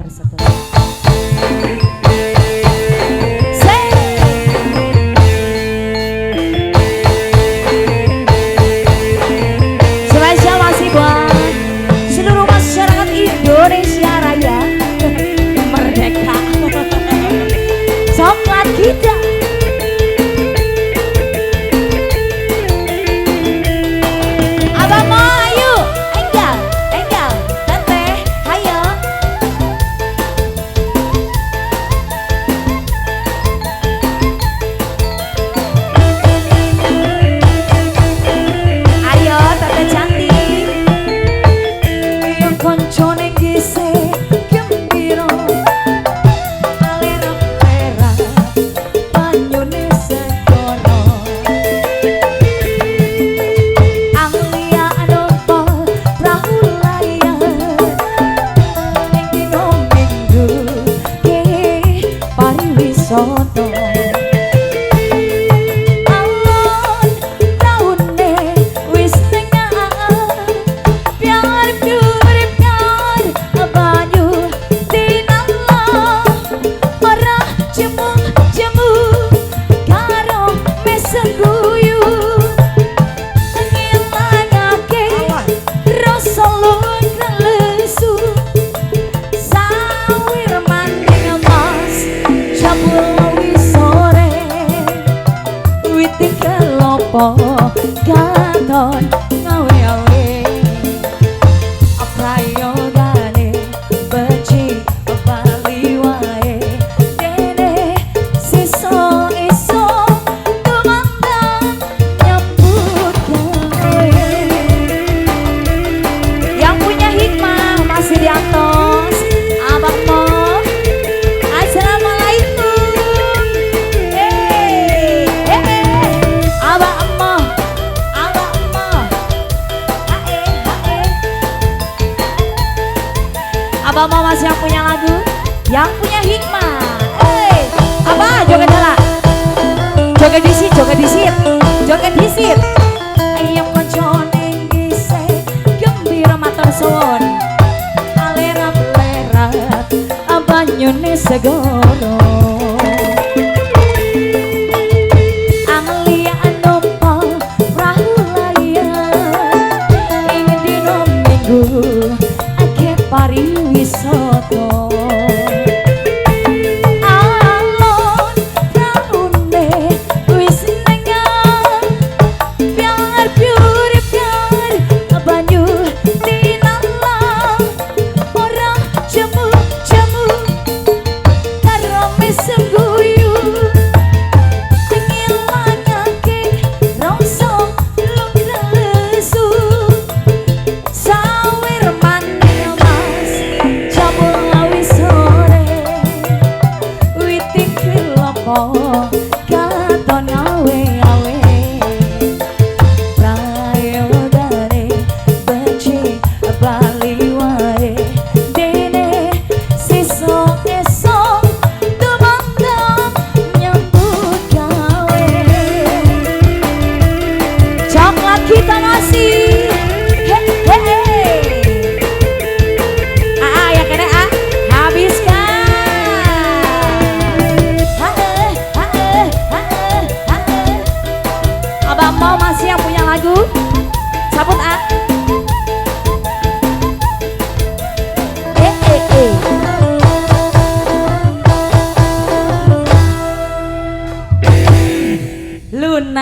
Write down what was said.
denger sedaya. Spesial masih buat seluruh masyarakat Indonesia Raya. Merdeka. Coklat kita. Abang mau ayo, enggal, enggal, teteh, ayo. Ayo teteh cantik. Yang koncone gisik gembira, alera perak banyune segara. Anglia numpa prahu layar ing dina Minggu ke pariwisata. Alon praune wis tengah, biar urip kar banyu tinala, ora jemu-jemu karo meseguyu, ngilangake rasa lesu. Sawir maning mas jabul wis sore, wit kelopo katon ngawe-awe. Prayogane becik bali wae, dene sisa iso tumandang nyambut gawe. Yang punya hikmah masih di atas. Abang Mo, assalamualaikum. Hey, hey, Abang Mo, Abang Mo, hae, hae. Abang Mo masih yang punya lagu, yang punya hikmah. Hey, Abang joget heula. Joget disit, joget disit, joget disit. Ayo koncone gisik gembira matur suwun. Alera plerat banyune segara. Anglia numpa prahu layar ing dina Minggu ake pariwisata. Alon praune wis nengah, biar urip kar banyu tinala, ora jemu-jemu karo meseguyu, ngilangake rasa lesu. Sawir maning mas jabul wis sore, wit kelopo katon awe-awe. Prayogane becik bali wae, dene sisa esuk tumandang nyambut gawe. Coklat kita ngasih. He he he. Ah, ya kene ah, habiskan. Hae hae hae hae. Abang mau masih yang punya lagu? Sabut ah. Eh eh eh. Luna.